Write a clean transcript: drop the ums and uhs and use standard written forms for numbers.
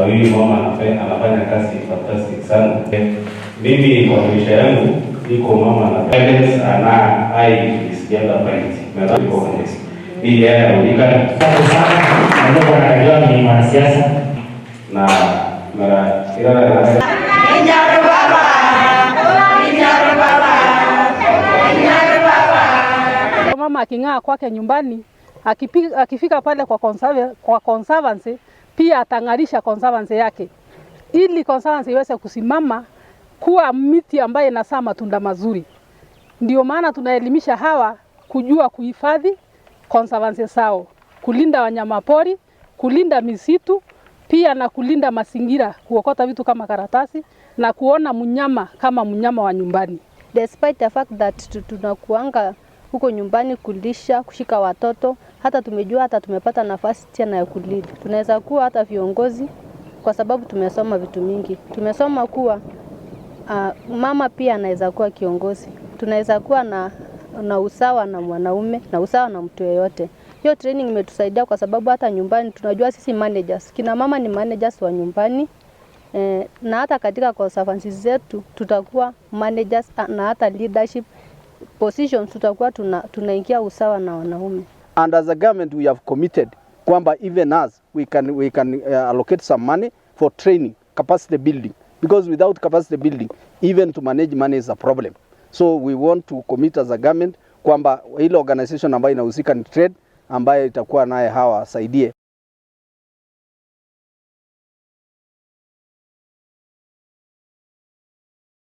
Huyu mama anafanya kazi fantastic sana. Mimi kwa maisha yangu niko mama na parents ana ai is gender parity. Hii yeye unika. Asante sana. Najua bwana Kajwang' ni mwanasiasa. Na mara ila. Mama aking'aa kwake nyumbani, akifika pale kwa conservancy pia atang'arisha conservancy yake ili conservancy iweze kusimama kuwa miti ambaye inazaa matunda mazuri. Ndio maana tunaelimisha hawa kujua kuhifadhi conservancy zao, kulinda wanyamapori, kulinda misitu pia na kulinda mazingira, kuokota vitu kama karatasi na kuona mnyama kama mnyama wa nyumbani. Despite the fact that tunakuanga huko nyumbani kulisha, kushika watoto, hata tumejua hata tumepata nafasi tena ya kulead. Tunaweza kuwa hata viongozi kwa sababu tumesoma vitu mingi. Tumesoma kuwa mama pia anaweza kuwa kiongozi. Tunaweza kuwa na usawa na mwanaume na usawa na mtu yeyote. Hiyo training imetusaidia kwa sababu hata nyumbani tunajua sisi managers, kina mama ni managers wa nyumbani. Na hata katika conservancy zetu tutakuwa managers na hata leadership positions tutakuwa tunaingia usawa na wanaume. And as a government we have committed kwamba even us we can allocate some money for training, capacity building, because without capacity building, even to manage money is a problem. So we want to commit as a government kwamba ile organization ambayo inahusika ni trade ambayo itakuwa naye hawa wasaidie.